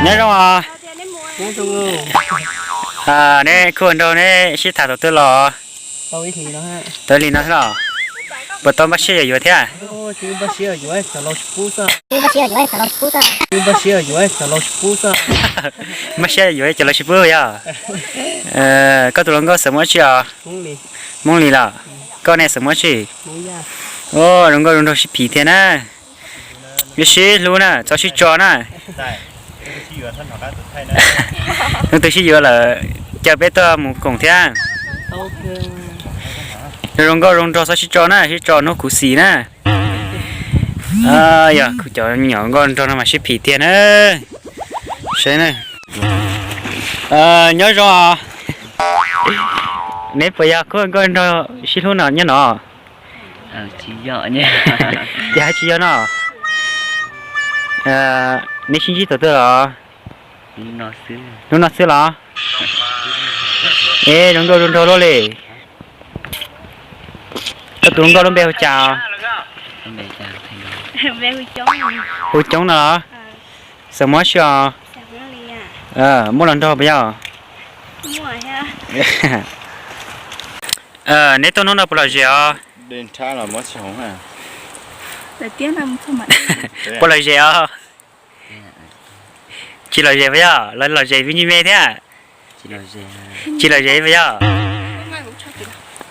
Nyob zoo os. Neb khub nraug neb sib tham thaum twg los? Tau li no los? Puas tau npaj siab yuav yuav thiab? Npaj siab yuav cov laus tsis pub yog? Koj tus hluas nkauj xeem muab tsi os? Hmoob Lis los? Koj ne xeem muab tsi? Zoo nkauj zoo nraug sib phim thiab na. Wb sib hlub na, txhob sib tso na. Hnub twg sib yuav lawm, caw peb tuaj mus koom thiab. Zoo nkauj zoo nraug txhob sib tso na, sib tso hnub khuv xim na. Yog kuv cov me nyuam nkauj nraug no mas sib phim tiag na. Saib na. Nyob zoo os. Neb puas yog khub nkauj nraug sib hlub no nyob no? Ces hais tsis yog no. Neb sib ntsib thaum twg los? Hnub no xwb los? Es zoo nkauj zoo nraug luaj li. Koj tus hluas nkauj lub npe hu cas? Hu Coob no los? Xeem muab tsi os? Muaj hluas nraug puas yog? Neb tuaj hnub no puas lom zem os? Puas lom zem os? Tsis lom zem puas yog? Los lom zem me ntsis me thiab. Tsis lom zem puas yog?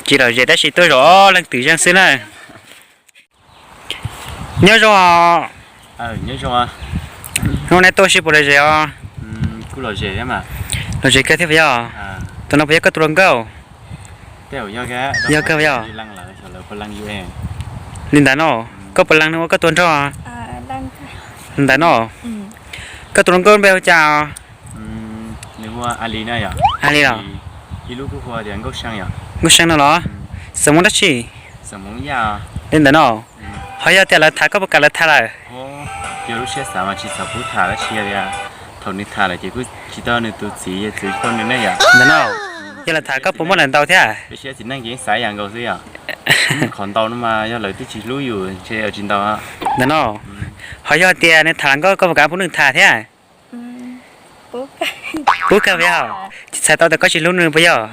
Tsis lom zem tab sis tuaj zaum ob leeg twm zeej xwb na. Nyob zoo. Hnub no tuaj sib puas lom zem os? Lom zem kawg thiab puas yog? Tus no puas yog koj tus hluas nkauj? Yog kawg puas yog? Li ntawd no, koj puas leej nws ua koj tus nraug? Li ntawd no, koj tus hluas nkauj lub npe hu cas? Ali los? Nkauj See no los? Xeem Hmoob dab tsi? Li ntawd no, ho yog tias lawv tham koj puas kam lawv tham lawm? Tsis tau nws tus txiv, tsis tau nws ne. Ntawd no, yog lawv tham koj puas muaj lawv ntau thiab? Txiv neej ces xav yam nkaus xwb yom. Qhov ntau no mas yog lawv twb tsis hlub yus ntshe tsis ntau. Ntawd no, ho yog tias nws tham los nkauj koj puas kam pub nws tham thiab? Pub kawg puas yog? Tsis txhais tau tias koj tsis hlub nws puas yog?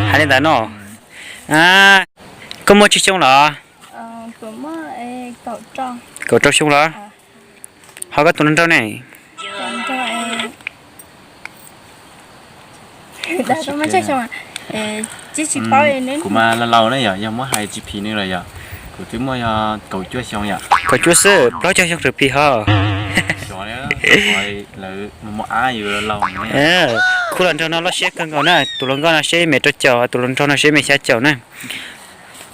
Hais li ntawd no, koj muaj tsawg xyoo los? Kaum rau xyoo los? Ho koj tus hluas nraug ne? Kuv mas laus laus na yom, yog muab hais tsis phim nws los yom, kuv twb muaj yog kaum cuaj xyoo yom. Kaum cuaj xwb, plaub caug xyoo tseem phim ho. Lawv muaj ab yus laus. Khub hluas nraug no loj siab kawg nkaus na, tus hluas nkauj no siab me rau caum, tus hluas nraug no siab me xya caum na.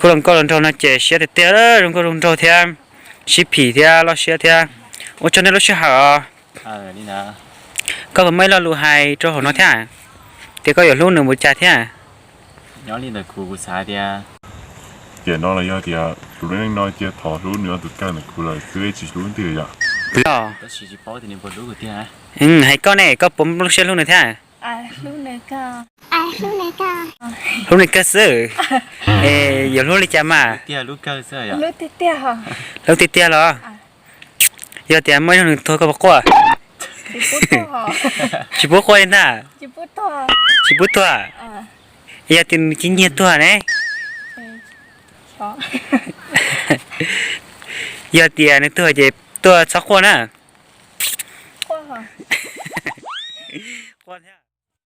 Khub hluas nkauj hluas nraug no ces siab tiag tiag, zoo nkauj zoo nraug thiab, sib phim thiab loj siab thiab. Ua tsaug nej lub sij hawm os. Koj puas muaj ib lo lus hais rau hauv no thiab, tias koj yuav hlub nws mus cas thiab? Nyob li ntawm kuv, kuv xav tias, tiam no los yog tias tus neeg no cia thov hlub nws ob tug kawg ntawm kuv lawm xwb, tsis hlub twg yom. Puas yog? Tab sis tsis paub tias nws puas hlub kuv tiag. Hais koj ne, koj puas muaj lub siab hlub nws thiab? Hlub nws kawg xwb. Es yuav hlub li cas mas? Hlub tiag tiag los? Yog tias muaj ib hnub nws tuag koj puas quaj? Tsis pub quaj li ntag. Tsis pub tuag. Yog tias nws cia nyiag tuag ne? Yog tias nws tuag ces tuaj txhob quaj na. Quaj thiab.